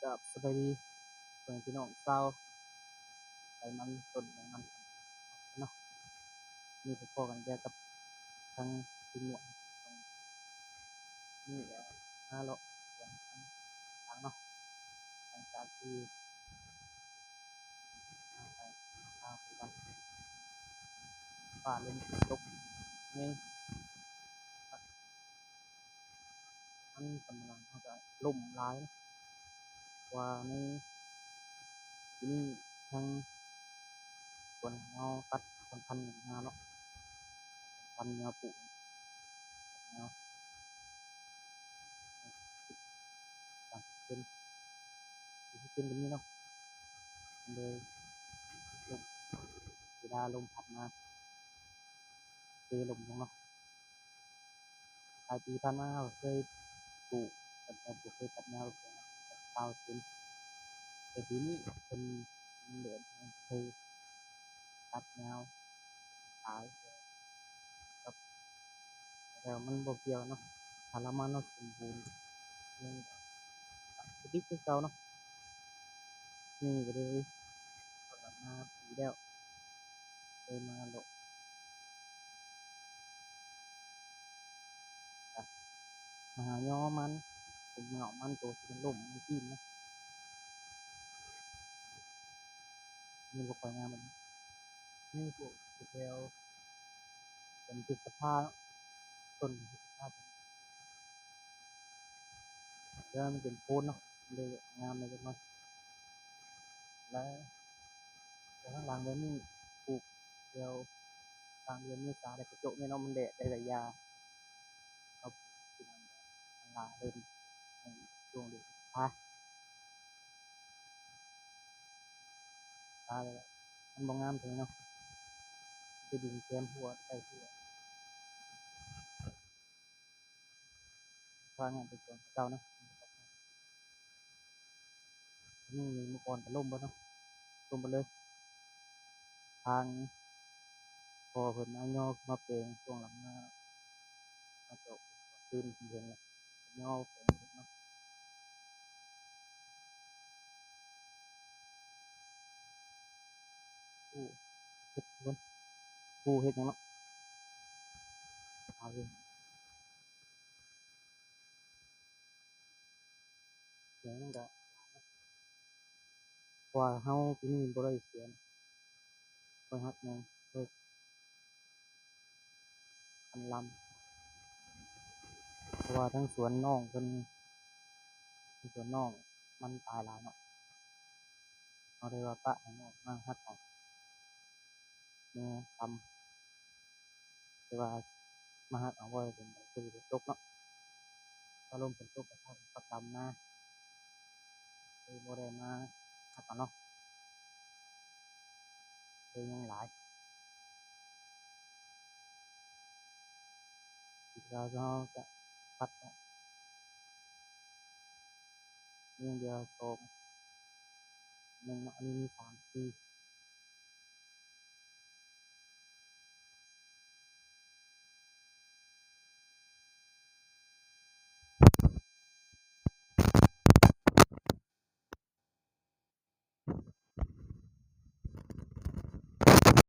ກາບສະບາຍດີພໍ່ແມ່ພີ່ນ້ອງຊາວໄຮ່ມັນຕົ້ນມັນເນາະ, ມື້ນີ້ພໍ້ກັນແຕ່ກັບທາງທີ່ມ່ວນນີ້ ເອີ ມາເລາະສວນທາງຫຼັງເນາະ, ຫຼັງຈາກທີ່ມາໄປ ມາໄປວັນ ຟ້າລົມຕົກແຮງ ມັນສຳປະຫຼັງເຮົາກະລົ້ມຫຼາຍເນາະ, ເພາະວ່າໃນປີນີ້ທາງສວນເຮົາຕັດສຳພັນຫຍ້າເນາະ, ສຳພັນແນວປູກ ແນວສາມສິບເຊັນ ສີ່ສິບເຊັນກໍມີເນາະ, ມັນເລີຍລົ້ມ ເວລາລົມພັດມາເຊລົ້ມລົງເນາະ. ຫຼາຍປີຜ່ານມາເຮົາເຄີຍປູກ ແຕ່ບໍ່ເຄີຍຕັດຍາວ ຊາວເຊັນ, ແຕ່ປີນີ້ເພິ່ນ ມັນເດືອນເພິ່ນເຄີຍຕັດຍາວ ຕາຍ ແຕ່ມັນບໍ່ກ່ຽວເນາະ, ຖ້າລະມັນເນາະ ສົມບູນ ຍັງກະດີຄືເກົ່າເນາະ. ນີ້ກະເລີຍ ເຂົ້າມາປີແລ້ວ ເລີຍມາເລາະ ມາຫາຍໍມັນ ເປັນເຫງົ້າມັນ ໂຕທີ່ມັນລົ້ມມັນປີນເນາະ. ນີ້ບໍ່ຄ່ອຍງາມ ມັນມີພວກແຖວເດືອນພຶດສະພາເນາະ, ຕົ້ນພຶດສະພາ ແຕ່ມັນເປັນໂພນເນາະ ເລີຍງາມແດ່ຈັກໜ້ອຍ. ແລະ ແຕ່ທາງຫຼັງແບບນີ້ປູກແຖວກາງເດືອນເມສາ ແລ້ວກະໂຈະແມ່ນເນາະ, ມັນແດດໄດ້ຫຼາຍຢ່າງ. ເຮົາປູກທີ່ນັ້ນ ມັນລາເລີ່ມໃຫ້ຊ່ວງເດືອນພະ ພະ ແລ້ວມັນບໍ່ງາມເທື່ອເນາະ, ຈະດິນແຄມຫົວໃກ້ຫົວ. ທາງນັ້ນເປັນສວນເຂົາເຈົ້າເນາະ, ນີ້ມື້ກ່ອນກະລົ້ມເບິດເນາະ, ລົ້ມເບິດເລີຍ. ທາງພໍ່ເພິ່ນເອົາຍໍຂຶ້ນມາແປງຊ່ວງຫຼັງມາ, ມາເຈາະຄືນທີ່ເຫັນລະຍໍແປງເນາະ. ໂອ້ ເຮັດ ເຮັດຫຍັງເນາະ ເອົາເລີຍ. ແຕ່ມັນກະ ເພາະວ່າເຮົາປີນີ້ບໍ່ໄດ້ສວນ ຂ້ອຍຮັກແມ່ນ ຂ້ອຍ ອັນລຳ ເພາະວ່າທັງສວນນ້ອງເພິ່ນ ທັງສວນນ້ອງມັນຕາຍຫຼາຍເນາະ, ເຮົາເລີຍວ່າປະໃຫ້ນ້ອງມາຮັກເອົາ ແມ່ນ ຊຳ ແຕ່ວ່າມາຮັກເອົາບໍ່ໄດ້ ເປັນຝົນຕົກເນາະ, ຖ້າລົມຝົນຕົກກະພາກັນກັບລຳນາ ເລີຍບໍ່ໄດ້ມາຮັກເອົາເນາະ, ເລີຍຍັງຫຼາຍ. ອີກແລ້ວເຮົາຈະຕັດເນາະ, ຍັງເຫຼືອສອງໜຶ່ງເນາະ, ອັນນີ້ມີສາມສີ່